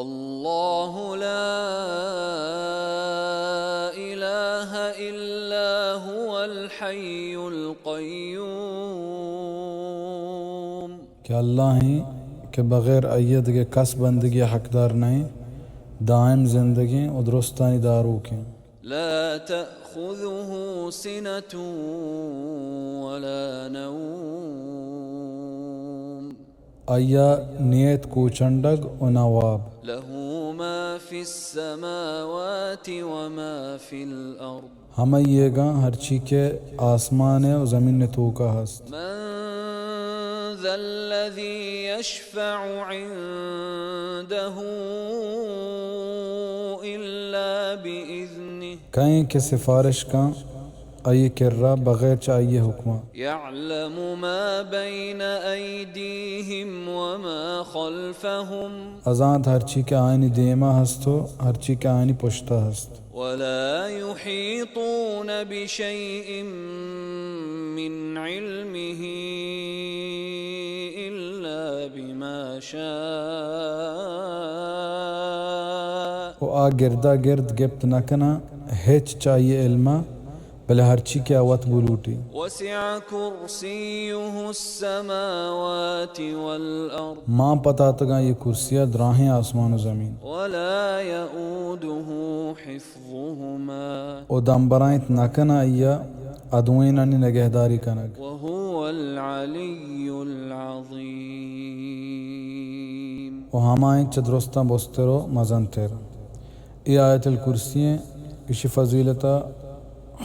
الله لا إله إلا هو الحي القيوم. کہ اللہ ایں کہ بغیر آئی ءَ دگہ کس بندگی ءِ حقدار نہ ایں، دائم زندگیں و درستانی داروکیں۔ لا تأخذه سنة ولا نوم. آئی ءَ نیت کوچنڈگ و نہ واب۔ له ما في السماوات وما في الأرض. ہمائی ئیگاں ہرچی کہ آسمان ءَ و زمین ءِ توکا ہست۔ من ذا الذي يشفع عنده إلا بإذنه. کئے ایں کہ سفارش کن آئی کرا بغیر چہ آئی حکما؟ يعلم ما بين أيديهم وما خلفهم. ازانت ہرچی کہ آیانی دیما ہست و ہرچی کہ آیانی پشتا ہست۔ ولا يحيطون بشيء من علمه إلا بما شاء. و آ گردا گرد گپت نہ کناں ہچ چہ آئی علما، بلے ہرچی کہ آ وت بلوٹی۔ وسع كرسيه السماوات والأرض. مان پتاتگاں آئی کرسیا دراہیں آسمان و زمین۔ ولا يؤوده حفظهما. و دمبرائینت نہ کناں آئی ءَ آ دوئینانی نگہداری کنگ۔ وهو العلي العظيم. و ہما ایں چہ درستاں بزتر و مزنتر۔ اے آیت الکرسی ایں، ایشی فضیلتا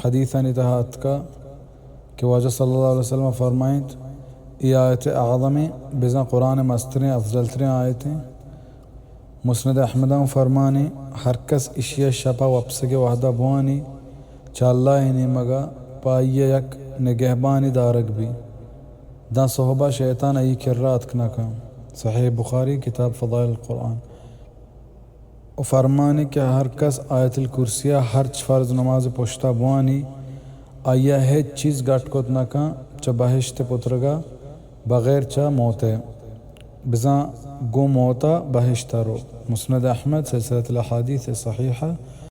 حدیثانی تہا اتکا کہ واجہ صلی اللہ علیہ وسلم فرمائینت، اے آیت اعظم ایں، بزاں قرآن مستریں افضل تریں آیت ایں۔ مسند احمدا فرمانے، ہر کس ایشی ءَ شپ ءَ وپسگ ءِ وہدا بوانی، چہ اللہ ءِ نیمگا پہ آئی ءَ یک نگہبانے دارگ بی، داں سہبا شیطان آئی کرا اتک نہ کن۔ صحیح بخاری، کتاب فضائل القرآن۔ و فرمانے کہ ہر کس آیت الکرسی ءَ ہرچ فرض نماز پشتا بوانی، آئی ءَ ہچ چیز گٹ کت نہ کن چہ بہشت ءِ پترگا بغیر چہ موت ءَ، بزاں گوں موتا بہشتا رو۔ مسند احمد، سلسلۃ الاحادیث الصحیحہ،